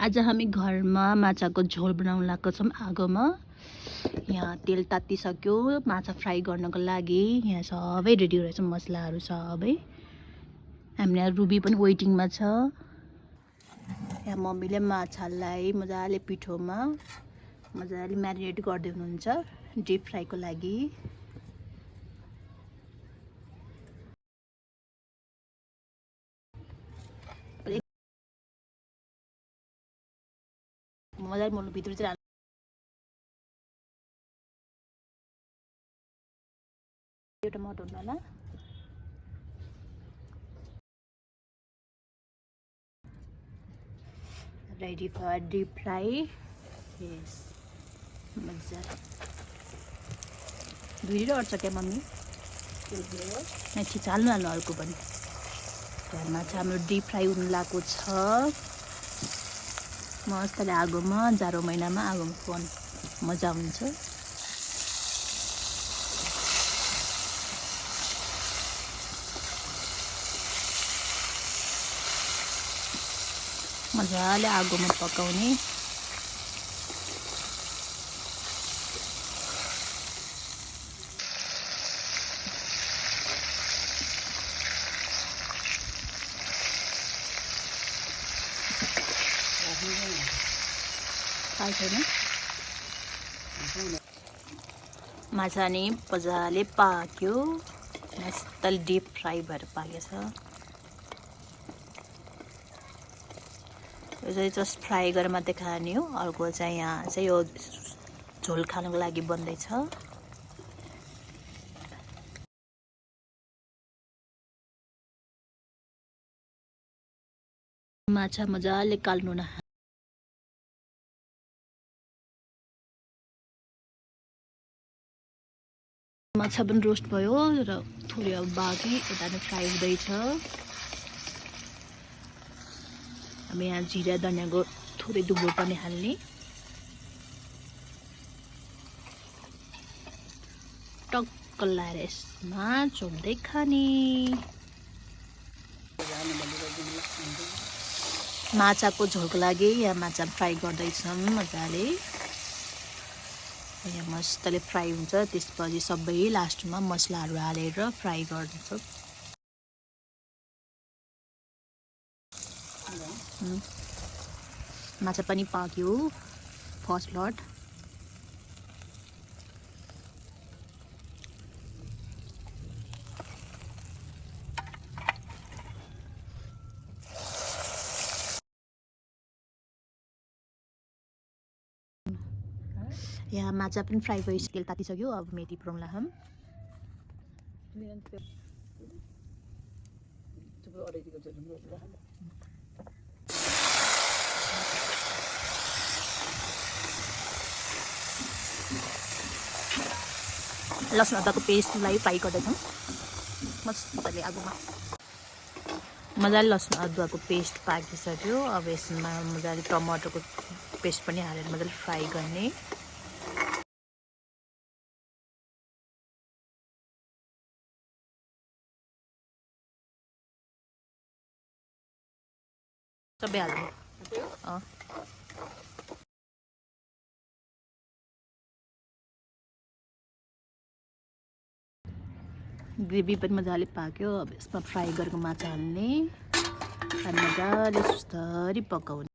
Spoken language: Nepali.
आज हामी घरमा माछाको झोल बनाउन लागेको छौँ आगोमा। यहाँ तेल तातिसक्यो माछा फ्राई गर्नको लागि। यहाँ सबै रेडी रहेछ, मसलाहरू सबै। हामीलाई रुबी पनि वेटिङमा छ। यहाँ मम्मीले माछालाई मजाले पिठोमा मजाले म्यारिनेट गर्दै हुनुहुन्छ डिप फ्राईको लागि। मजाले मोल्नु भित्र चाहिँ एउटा मट हुनु होला। Ready for deep fry. यस मजा दुईवटा अट्छ क्या मम्मी? ठिक छ, हाल्नु अर्को पनि। माछा हाम्रो डिप फ्राई हुनु लागेको छ। मजाले आगोमा, जाडो महिनामा आगोमा पकाउनु मजा हुन्छ। मजाले आगोमा पकाउने। माछा नि मजाले पाक्यो, मस्तले डिप फ्राई भएर पाकेछ। यो चाहिँ जस्ट फ्राई गरेर मात्रै खाने हो। अर्को चाहिँ यहाँ चाहिँ यो झोल खानको लागि बन्दैछ। माछा मजाले काल्नु न। माछा पनि रोस्ट भयो र थोरै अब बाँकी यता नै फ्राई हुँदैछ। हामी यहाँ जिरा धनियाँको थोरै दुब्लो पनि हाल्ने। टक्क लाएर यसमा चोप्दै खाने। माछाको झोलको लागि यहाँ माछा फ्राई गर्दैछौँ मजाले। यहाँ मस्तले फ्राई हुन्छ। त्यसपछि सबै लास्टमा मसलाहरू हालेर फ्राई गर्छौँ। माछा पनि पाक्यो फर्स्ट लट। यहाँ माछा पनि फ्राई भइसक्यो, तेल तातिसक्यो। अब मेथी पुऱ्याउँला हम। लसुन अदुवाको पेस्टलाई फ्राई गर्दैछौँ मजाले आगोमा। मजाले लसुन अदुवाको पेस्ट पाकिसक्यो। अब यसमा मजाले टमाटरको पेस्ट पनि हालेर मजाले फ्राई गर्ने। सबै हाल्ने। ग्रेभी पनि मजाले पाक्यो। अब यसमा फ्राई गरेको माछा हाल्ने अनि मजाले सुस्तरी पकाउने।